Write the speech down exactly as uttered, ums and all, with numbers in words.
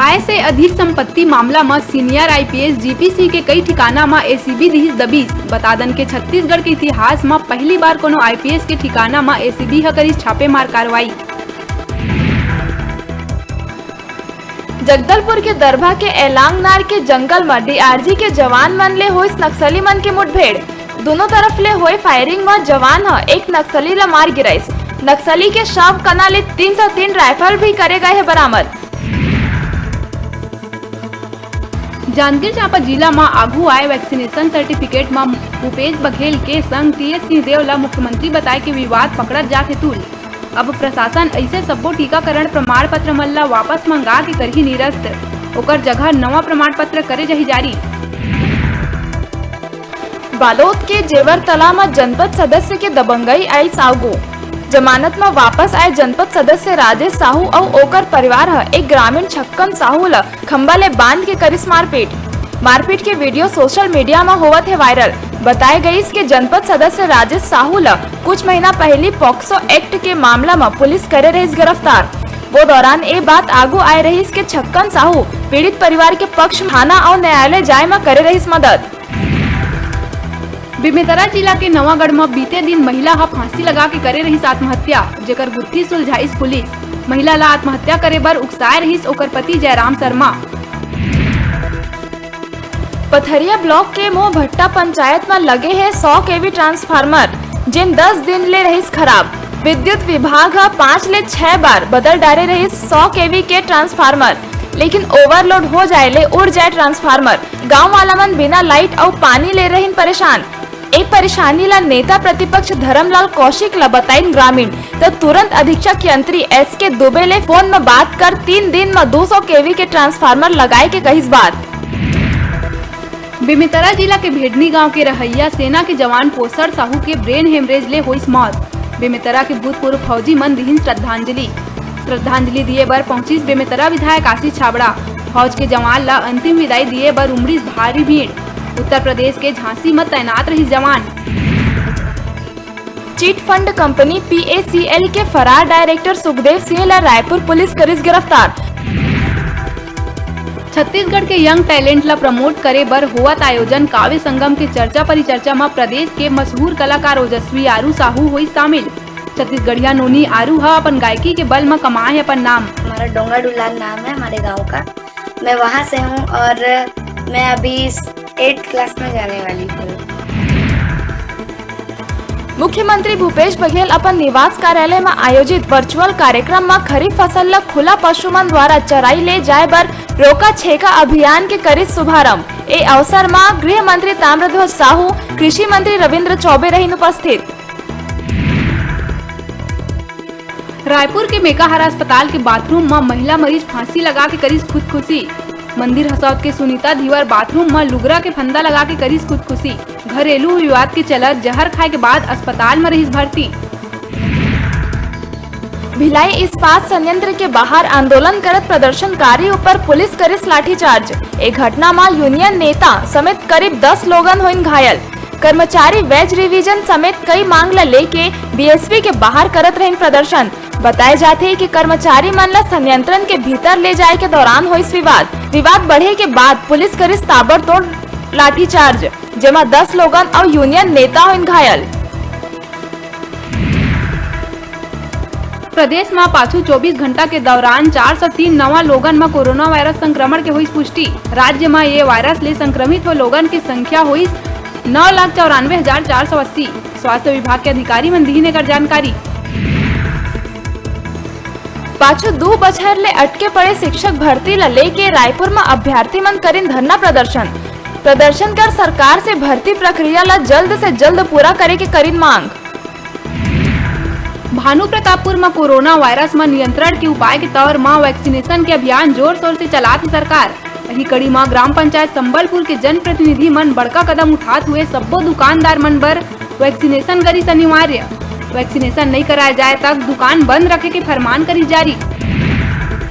आय से अधिक संपत्ति मामला म senior I P S G P Singh के कई ठिकाना म A C B दिहिस दबिस। बता दन के छत्तीसगढ़ के इतिहास म पहली बार कोनो I P S के ठिकाना म A C B ह करिस छापेमार कार्रवाई। जगदलपुर के दरभा के एलांगनार के जंगल म D R G के जवान मन ले होइस नक्सली मन के मुठभेड़। दोनों तरफ ले होए firing म जवान ह एक नक्सली ल मार गिराइस। नक्सली के शव कना ले तीन सौ तीन rifle भी करे गए हे बरामद। जांजगीर चांपा जिला म आघू आए vaccination certificate म भूपेश बघेल के संग T S सिंहदेव ल मुख्यमंत्री बताए के विवाद पकड़त जात हे तूल। अब प्रशासन अइसे सब्बो टीकाकरण प्रमाण पत्र मन ल वापस मंगा के करही निरस्त, ओकर जगह नवा प्रमाण पत्र करे जाही जारी। बालोद के जेवरतला म जनपद सदस्य के दबंगई आइस आगू। जमानत म वापस आए जनपद सदस्य राजेश साहू अउ ओकर परिवार ह एक ग्रामीण छक्कन साहू ल खंभा ले बांध के करिस मारपीट। मारपीट के video social media म होवत हे viral। बताए गइस के जनपद सदस्य राजेश साहू ल कुछ महीना पहिली POCSO Act के मामला म पुलिस करे रहिस गिरफ्तार। वो दौरान ए बात आगू आए रहिस के छक्कन साहू पीड़ित परिवार के पक्ष म थाना अउ न्यायालय जाए म करे रहिस मदद। बेमेतरा जिला के नवागढ़ म बीते दिन महिला ह फांसी लगा के करे रहिस आत्महत्या, जेकर गुत्थी सुलझाइस पुलिस। महिला ल आत्महत्या करे बर उकसाए रहिस ओकर पति जयराम शर्मा। पथरिया block के मोहभट्टा पंचायत म लगे हे सौ KV transformer, जेन दस दिन ले रहिस खराब। विद्युत विभाग ह पांच ले छह बार बदल डारे रहिस सौ KV के transformer, लेकिन overload हो जाए ले उड़ जाए transformer। गांव वाला मन बिना light अउ पानी ले रहिन परेशान। ए परेशानी ला नेता प्रतिपक्ष धरमलाल कौशिक ला बताइन ग्रामीण, त तुरंत अधीक्षक यंत्री S K दुबे ले phone म बात कर तीन दिन म दो सौ KV के transformer लगाए के कहिस बात। बेमेतरा जिला के भेडनी गांव के रहइया सेना के जवान पोषण साहू के brain hemorrhage ले होइस मौत। बेमेतरा के भूतपूर्व फौजी मन दिहिन श्रद्धांजलि। श्रद्धांजलि दिए बर पहुंचिस बेमेतरा विधायक आशीष छाबड़ा। फौज के जवान ल अंतिम विदाई दिए बर उमड़िस भारी भीड़। उत्तर प्रदेश के झांसी म तैनात रहिस जवान। Chit fund company P A C L के फरार director सुखदेव सिंह ल रायपुर पुलिस करिस गिरफ्तार। छत्तीसगढ़ के young talent ल promote करे बर होवत आयोजन काव्य संगम के चर्चा परिचर्चा म प्रदेश के मशहूर कलाकार ओजस्वी आरू साहू होइस शामिल। छत्तीसगढ़िया नोनी आरू ह अपन गायकी के बल म कमाए हे अपन नाम। हमारा डोंगा डुलार नाम है हमारे गांव का। मैं वहाँ से हूँ और मैं अभी eighth class में जाने वाली हूँ। मुख्यमंत्री भूपेश बघेल अपन निवास कार्यालय म आयोजित virtual कार्यक्रम म खरीफ फसल ल खुला पशु मन द्वारा चराई ले जाय बर रोका छेका अभियान के करिस शुभारंभ। ए अवसर म गृह मंत्री ताम्रध्वज साहू, कृषि मंत्री रविंद्र चौबे रहिन उपस्थित। रायपुर के मेकाहारा अस्पताल के बाथरूम म महिला मरीज फांसी लगा के करिस खुदकुशी। मंदिर हसौद के सुनीता धीवर बाथरूम म लुगरा के फंदा लगा के करिस खुदकुशी। घरेलू विवाद के चलत जहर खाए के बाद अस्पताल म रहिस भर्ती। भिलाई इस्पात संयंत्र के बाहर आंदोलन करत प्रदर्शनकारी ऊपर पुलिस करिस लाठीचार्ज। ए घटना म यूनियन नेता समेत करीब दस लोगन होइन घायल। कर्मचारी wage revision समेत कई मांग ल लेके बीएसपी के बाहर करत रहिन प्रदर्शन। बताए जाथे कि कर्मचारी मन ल संयंत्रन के भीतर ले जाए के दौरान होइस विवाद। विवाद बढ़े के बाद पुलिस करिस ताबड़तोड़ लाठीचार्ज, जेमा दस लोगन अउ यूनियन नेता होइन घायल। प्रदेश म पाछू चौबीस घंटा के दौरान चार सौ तीन नवा लोगन म कोरोना वायरस संक्रमण के होइस पुष्टि। राज्य म ये वायरस ले संक्रमित हो लोगन के संख्या होइस नौ लाख चौरानवे हजार चार सौ अस्सी। स्वास्थ्य विभाग के अधिकारी मन दिहिन एकर जानकारी। पाछू दू बछर ले अटके पड़े शिक्षक भर्ती ल लेके रायपुर म अभ्यर्थी मन करिन धरना प्रदर्शन। प्रदर्शन कर सरकार से भर्ती प्रक्रिया ल जल्द से जल्द पूरा करे के करिन मांग। भानु प्रतापपुर म कोरोना वायरस म नियंत्रण के उपाय के तौर म वैक्सीनेशन के अभियान जोर शोर से चलात हे सरकार। इही कड़ी म ग्राम पंचायत संबलपुर के जनप्रतिनिधि मन बड़का कदम उठात हुए सब्बो दुकानदार मन बर वैक्सीनेशन करिस अनिवार्य। वैक्सीनेशन नइ कराए जाए तक दुकान बंद रखे के फरमान करिस जारी।